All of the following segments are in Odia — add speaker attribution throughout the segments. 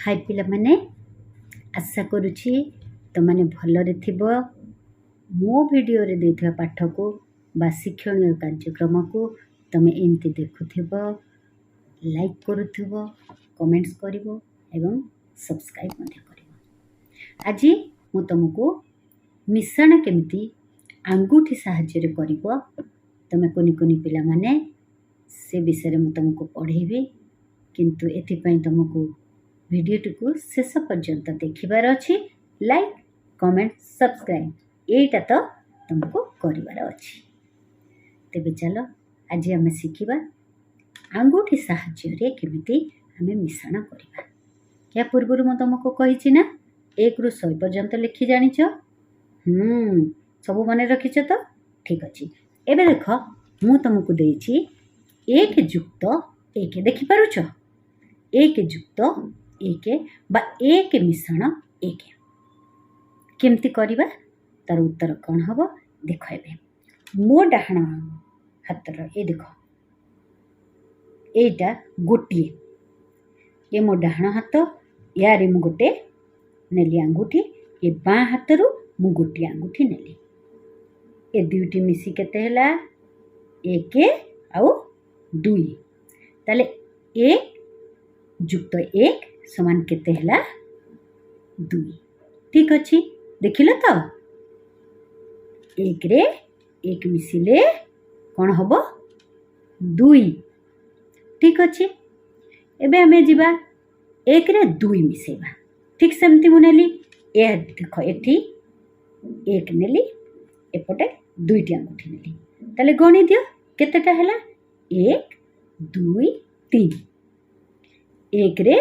Speaker 1: ହାଇ ପିଲାମାନେ, ଆଶା କରୁଛି ତୁମମାନେ ଭଲରେ ଥିବ। ମୋ ଭିଡ଼ିଓରେ ଦେଇଥିବା ପାଠକୁ ବା ଶିକ୍ଷଣୀୟ କାର୍ଯ୍ୟକ୍ରମକୁ ତୁମେ ଏମିତି ଦେଖୁଥିବ, ଲାଇକ୍ କରୁଥିବ, କମେଣ୍ଟସ୍ କରିବ ଏବଂ ସବସ୍କ୍ରାଇବ୍ ମଧ୍ୟ କରିବ। ଆଜି ମୁଁ ତୁମକୁ ମିଶାଣ କେମିତି ଆଙ୍ଗୁଠି ସାହାଯ୍ୟରେ କରିବ, ତୁମେ କୁନି କୁନି ପିଲାମାନେ, ସେ ବିଷୟରେ ମୁଁ ତୁମକୁ ପଢ଼େଇବି। କିନ୍ତୁ ଏଥିପାଇଁ ତୁମକୁ ଭିଡ଼ିଓଟିକୁ ଶେଷ ପର୍ଯ୍ୟନ୍ତ ଦେଖିବାର ଅଛି। ଲାଇକ୍, କମେଣ୍ଟ, ସବସ୍କ୍ରାଇବ୍ ଏଇଟା ତ ତୁମକୁ କରିବାର ଅଛି। ତେବେ ଚାଲ, ଆଜି ଆମେ ଶିଖିବା ଆଙ୍ଗୁଠି ସାହାଯ୍ୟରେ କେମିତି ଆମେ ମିଶାଣ କରିବା। ଏହା ପୂର୍ବରୁ ମୁଁ ତୁମକୁ କହିଛି ନା, 1ରୁ 100 ପର୍ଯ୍ୟନ୍ତ ଲେଖି ଜାଣିଛ? ସବୁ ମନେ ରଖିଛ ତ? ଠିକ୍ ଅଛି। ଏବେ ଦେଖ, ମୁଁ ତୁମକୁ ଦେଇଛି 1 ଯୁକ୍ତ 1। ଦେଖିପାରୁଛ? 1 ଯୁକ୍ତ 1 ବା 1 ମିଶାଣ 1 କେମିତି କରିବା, ତାର ଉତ୍ତର କ'ଣ ହେବ ଦେଖ। ଏବେ ମୋ ଡାହାଣ ହାତର ଏ ଦେଖ, ଏଇଟା ଗୋଟିଏ, ଏ ମୋ ଡାହାଣ ହାତ, ୟାରେ ମୁଁ ଗୋଟେ ନେଲି ଆଙ୍ଗୁଠି। ଏ ବାଁ ହାତରୁ ମୁଁ ଗୋଟିଏ ଆଙ୍ଗୁଠି ନେଲି। ଏ ଦୁଇଟି ମିଶି କେତେ ହେଲା? ଏକ ଆଉ ଦୁଇ। ତାହେଲେ 1 ଯୁକ୍ତ 1 ସମାନ କେତେ ହେଲା? ଦୁଇ। ଠିକ୍ ଅଛି, ଦେଖିଲ ତ? ଏକରେ ଏକ ମିଶିଲେ କ'ଣ ହେବ? ଦୁଇ। ଠିକ୍ ଅଛି। ଏବେ ଆମେ ଯିବା ଏକରେ ଦୁଇ ମିଶାଇବା। ଠିକ୍ ସେମିତି ମୁଁ ନେଲି, ଏ ଦେଖ, ଏଠି ଏକ ନେଲି, ଏପଟେ ଦୁଇଟି ଆଙ୍ଗୁଠି ନେଲି। ତାହେଲେ ଗଣି ଦିଅ କେତେଟା ହେଲା? ଏକ, ଦୁଇ, ତିନି। ଏକରେ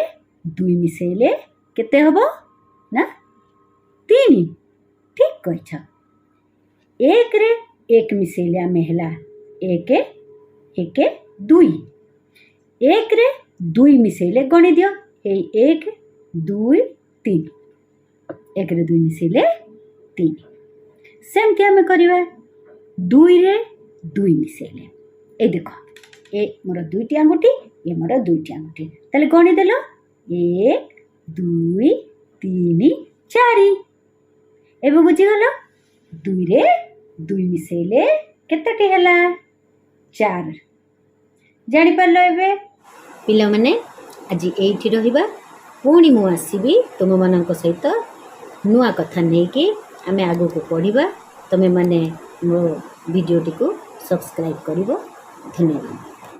Speaker 1: ଦୁଇ ମିଶାଇଲେ କେତେ ହେବ ନା ତିନି। ଠିକ୍ କହିଛ। ଏକରେ ଏକ ମିଶାଇଲେ ଆମେ ହେଲା ଏକ, ଏକ, ଦୁଇ। ଏକରେ ଦୁଇ ମିଶାଇଲେ ଗଣି ଦିଅ, ଏଇ ଏକ, ଦୁଇ, ତିନି। ଏକରେ ଦୁଇ ମିଶାଇଲେ ତିନି। ସେମିତି ଆମେ କରିବା ଦୁଇରେ ଦୁଇ ମିଶାଇଲେ। ଏଇ ଦେଖ, ଏ ମୋର ଦୁଇଟି ଆଙ୍ଗୁଠି, ଏ ମୋର ଦୁଇଟି ଆଙ୍ଗୁଠି। ତାହେଲେ ଗଣିଦେଲ, ଏକ, ଦୁଇ, ତିନି, ଚାରି। ଏବେ ବୁଝିଗଲ? ଦୁଇରେ ଦୁଇ ମିଶାଇଲେ କେତେଟି ହେଲା? ଚାରି। ଜାଣିପାରିଲ ଏବେ?
Speaker 2: ପିଲାମାନେ, ଆଜି ଏଇଠି ରହିବା। ପୁଣି ମୁଁ ଆସିବି ତୁମମାନଙ୍କ ସହିତ ନୂଆ କଥା ନେଇକି। ଆମେ ଆଗକୁ ପଢ଼ିବା। ତୁମେମାନେ ମୋ ଭିଡ଼ିଓଟିକୁ ସବସ୍କ୍ରାଇବ୍ କରିବ। ଧନ୍ୟବାଦ।